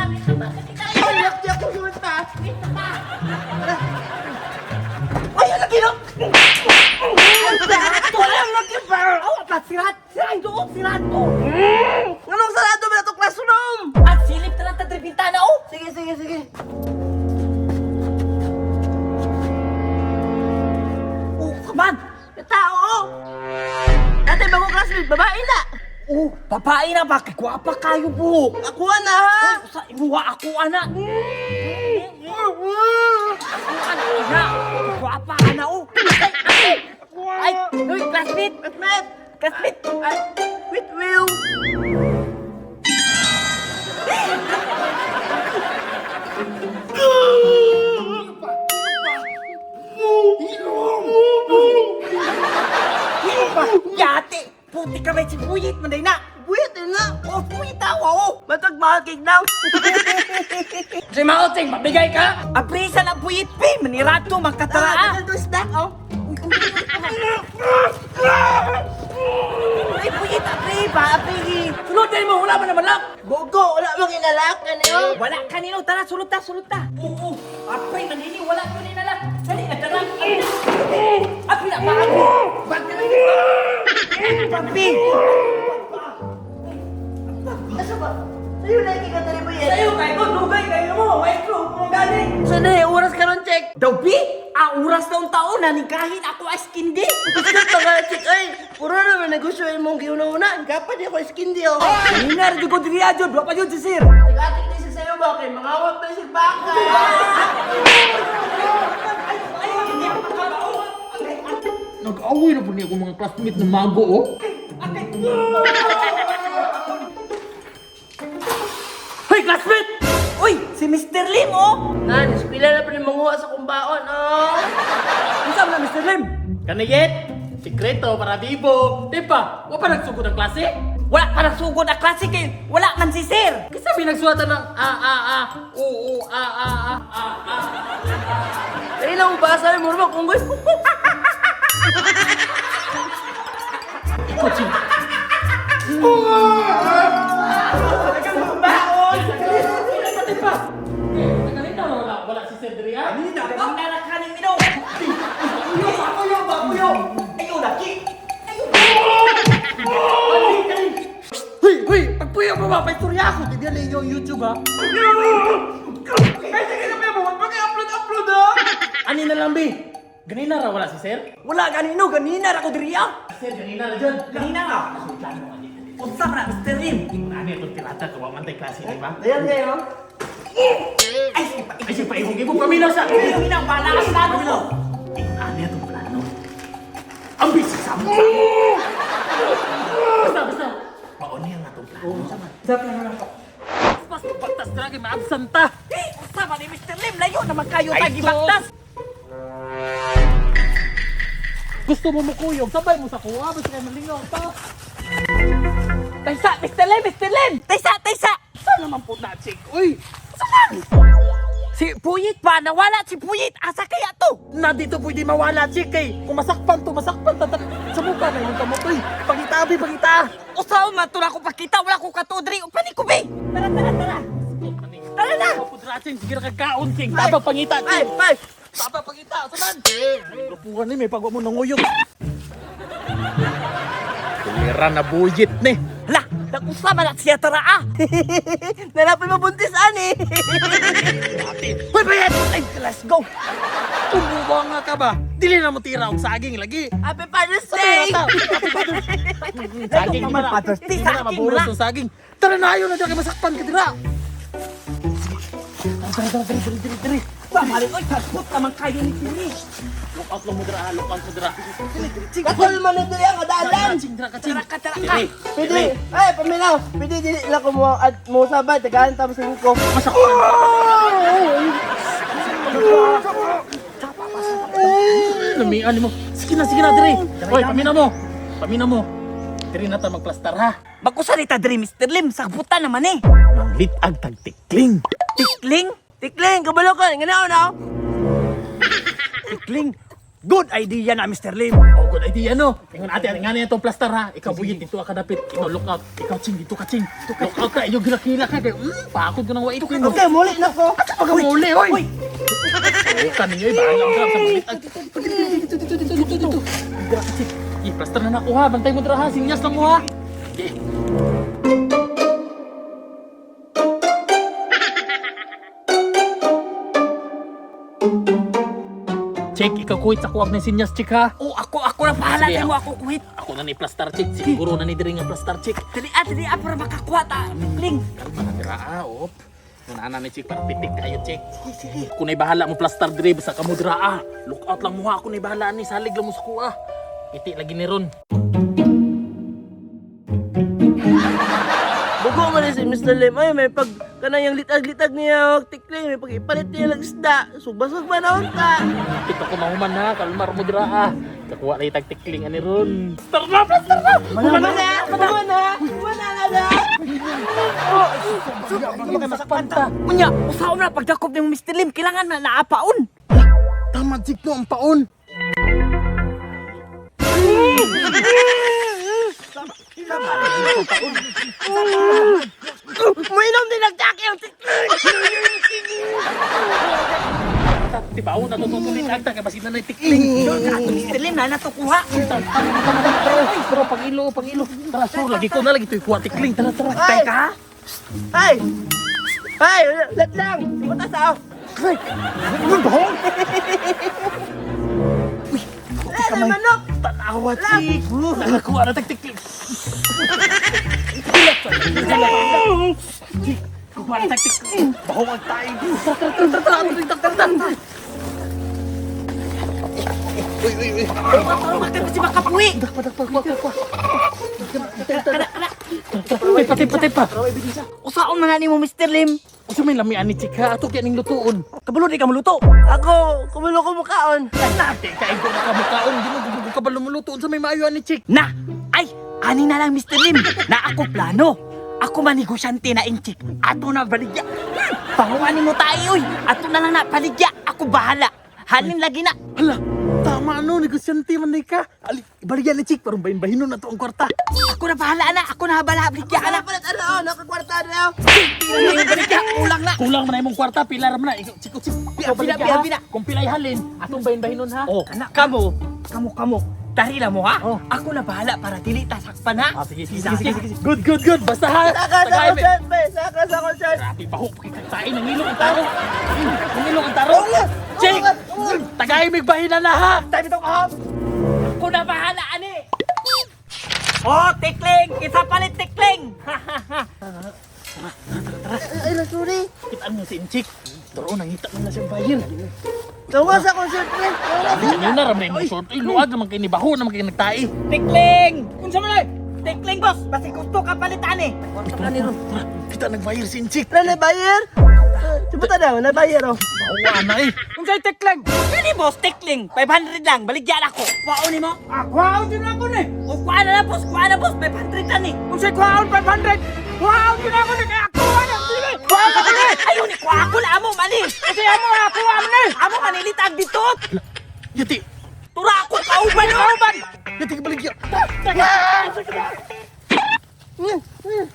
Ay, laki ako sa mata. Ay, laki no! Walang laki pa! Awa pa, sirat! Sirado! Sirado! Anong sarado ba na itong classroom? At silip na lang tadri bintana, oh! Sige, sige, sige. Oh, kaman! Tao, oh! Ate, bagong classmate, babae na! Oh, babae na ba? Kagwapa kayo buhok! Ako na, ha? Uy, sa imuha ako, ana! Ako, ana, ina! Gwapa, ana, oh! Ay, ay! Ay, uy, classmate! Classmate! Classmate! Ay, wait, Will! Yate! Puti ka may sibuyit, manday na! Wait, na! Oh, buyit awa, oh! Matag mahal daw! Si Mao Ting, mabigay ka? Aprisa na buyit, pi! Manirato, magkatara, ah! Tagal to snack, oh! Ay, buyit, apri ba? Apri! Sulod din mo, wala man naman lang! Bogo, wala mang inalak, ano yun? Wala kanino, tara, sulod ta, sulod ta! Oo, apri, manini, wala ko ni nalak! Dali, na, tara! Apri na, pa, apri! Bag na lang, papi! Asa ba? Sa'yo na ikikatali mo yan. Sa'yo, kayo, dugay kayo mo, maestro, kung galing! Sa na eh, oras ka ron, check! Daw, pi, ang oras na taon na nikahin ako as kindi! Gusto pa nga, check, ay! Puro naman negosyo imong giuna-una. Kapag di ako skin di, oh! Kanina, rin ko diri adyo, dua pa yun si sir! Tig-atik ni siya sa'yo ba? Kay mangawat pa siya baka! Nag-away na po niya akong mga classmate na mago, oh. Hoy, classmate! Uy, si Mr. Lim, oh! Nan, eskwela na pa rin manguha sa kumbaon, oh! Unsa man na, Mr. Lim? Kanayet, sikreto para bibo. Di ba? Wa pa nagsugod ang klase? Wala pa nagsugod ang klase kay wala man si sir! Kasi nagsuwatan ng a a a u u a a a a a. Dali lang ubasa mo mo kung gusto. Ikaw, Ching. Baon! Kanina wala wala si Sir Dria. Kanina na kaning minaw! Kuyo, kuyo, kuyo! Ayo, laki! Hoy, hoy, pagpuyo mo ba paistorya ako. Tignan ninyo yung YouTube ha. Ay, sige na mo, pag-upload, upload ah! Ani na lang bi. Ganina ra wala si Sir? Wala ganino, ganina ra ko diri ah! Sir, ganina ra jud. Ganina ra! Unsa man na, Mr. Lim? Ani itong tirata kawa man tay klase, di ba? Ayan kayo. Ay, sige pa, Ay, sige pa ihong ibong paminaw sa. Ay, minaw, wala ang plano mo! Ani itong plano. Ang busy sa mo. Basta, basta. Mauni ang atong plano. Mas pagtas na kay maabsent ta. Eh, unsa man ni Mr. Lim, layo naman kayo tagibaktas! Gusto mo mukuyog, sabay mo sa kuha, basta kay malingaw ta. Taysa, Mr. Lim, Mr. Lim! Taysa, taysa! Saan naman po na, chick? Uy! Si Puyit pa, nawala si Puyit! Asa kaya to? Na dito pwede mawala, chick, kay. Kung masakpan to, masakpan ta. Sa mukha na yung kamot, uy. Pangita, abi, pangita. Usaw man to na ako pakita, wala ko katudri, upanin ko be! Tara, tara, tara! Tara na! Pudra, ching. Sige na kagkaon, ching. Taba pangita, Ay, ching. ay! Taba pangita, saman. Lupuan ni, may pagwa mo nanguyog. Tulira na buyit ni. Hala, nag-usa man na siya tara ah! Nalapit mabuntis ani. Hoy, bayad! Ay, let's go! Tumuwa nga ka ba? Dili na mo tira og saging lagi. Happy Father's Day! Saging naman, Father's Day, Di na saging maburos na. ng saging. Tara na ayo na dyan kay masakpan ka dira. Tara tara tara tara tara tara. Pamalit, oy, passport naman kayo ni Siri! Look out lang mo dira, look out mo dira. Katol man na diri ang adalan. Ching dira ka ching. Tara ka, tara ka! Pwede, ay, paminaw. Pwede dili lang ko mo at mo sabay tagahan ta sa ko. Masakpan. Lamian mo. Sige na dire. Hoy, pamina mo. Pamina mo. Diri na ta magplastar ha. Mag-usa ni ta diri, Mr. Lim, sagbutan naman eh! Manglit-ag tagtikling. Tikling? Tikling, kabalo ka, nganaw na. Tikling? Good idea na, Mr. Lim. Oh, good idea no. Ingon ate, nga na itong plaster ha. Ikaw buyit dito ka dapit. Ikaw look out. Ikaw ching dito ka ching. Look out ka. Iyo gilakila ka kay pakod ko nang wait ko. Okay, muli na ko. Asa pa ka muli oy. Oy. Kaninyo bahala ka sa mga. Dito dito dito dito dito. Dira ka ching. I plaster na nako ha. Bantay mo dira ha. Sinyas lang mo ha. Okay. Check, ikaw kuwit sa kuwag ng sinyas, chick ha. Oh, ako ako na bahala Sige, nimo ako kuhit. Ako na ni plastar chick, siguro na ni diri nga plastar chick. Dali ah, dali ah para makakuha ta. Tikling. Kalma na dira ah, op. Nana ni chick para pitik kayo chick. Sige, sige. Kunay bahala mo plastar diri basta kamo dira ah. Look out lang mo ha, ako nay bahala ni salig lang mo sa kuha. Iti lagi ni ron. Bugo man ni si Mr. Lim. Ay, may pag kanang litag-litag niya og tikling, may pag ipalit niya lang isda. Sugbasag man ta. Kita ko mahuman ha, kalmar mo dira ah. Kakuha na itag tikling ani ron. Plastar na, plastar na. Human na, human na, human na na. Masakpan ta. Unya, usaon na pagdakop nimo Mr. Lim, kailangan na naapaon. Tama chick no ang paon. Mainom din nagtaki ang tikling. Tibaw na tututulit agta kay basin na na tikling. Ato Mr. Lim na nato kuha. Pero pangilo, pangilo. Tara, sur, lagi ko na lagi ito'y kuha tikling. Tara, tara. Ay! Teka. Ay! Ay! Let lang! Mata sa Ay! Ano ba? Uy! Ay, manok! Tanawa, chik! Nakakuha na tagtikling. Chik, kuha na tagtikling. Bahong ang tayo. Tara, tara, tara, tara, tara, tara, tara. Parang bakit si makapuwi. Dakpa, dakpa, kuha, kuha, kuha. Tepa, tepa, tepa. Usaon man na nimo Mr. Lim. Usa may lamian ni chik ha. Ato kaya ning lutuon. Kabalo di ka maluto. Ako, kumulo ko mukaon. Nate, kaigo na ka mukaon. Ginugugo ka ba lumuluto? Unsa may maayo ni chik? Na, ay, ani na lang Mr. Lim. Na ako plano. Ako man negosyante na inchik. Ato na baligya. Panguan mo tayo oy. Ato na lang na paligya. Ako bahala. Halin lagi na. Hala, tama ano, negosyante man na ka. Ali, ibaligyan ni chik, parang bahin-bahinon na to ang kwarta. Ako na bahala na. Ako na bahala. Baligya Ana na. palit ana oh, nakakwarta na. Baligya kulang na. Kulang man na imong kwarta, pila ra man na. Ikaw, chik, chik, ikaw Pila, baligya, pila, ha? pila. Kung pilay halin, atong bahin-bahinon ha. Oh, kamo, kamo, kamo. Tari lang mo ha. Oh. Ako na bahala para dili tasakpan ha. Ah, sige, sige, sige, sige, sige. Good, good, good. Basta ha. Saka sa Tagay, concert, be. Saka sa concert. Grabe pa ho. Tain ang ilong ang taro. Ang ilong ang taro. Chik! Tagay, mig bahinan na ha. Tayo bitong aham. Ako na bahala ani. Oh, tikling! Isa palit tikling! Ay, ay, sorry. Kitaan mo si Inchik. Taro, nangita man na siyang bayin. Tawa sa concert, pre. Tawa sa. Kanina ram na imong short. Ay, luag naman kay ni Baho naman kay nagtai. Tikling! Unsa man ay? Tikling boss, basi gusto ka palitan eh. Tara, tara. Kita nagbayar si Inchik. Na nabayar? Sebutan na, nabayar oh. Bawa na eh. Unsay tikling? Kani boss, tikling. 500 lang, baligyan ako. Kuwaon nimo? Ah, kuhaon din ako ni. O kuha na lang boss, kuha na boss, 500 lang eh. Unsay kuhaon 500? Kuhaon din ako ni kaya kuha na dili. Kuhaon ako ni. Ayun ni kuha ko na amo mali. Kasi amo ha, kuha mo ni. Amo manilitag dito. Yati! Tura ako kauban oh. Kauban. Yati kabaligya! Mm, mm.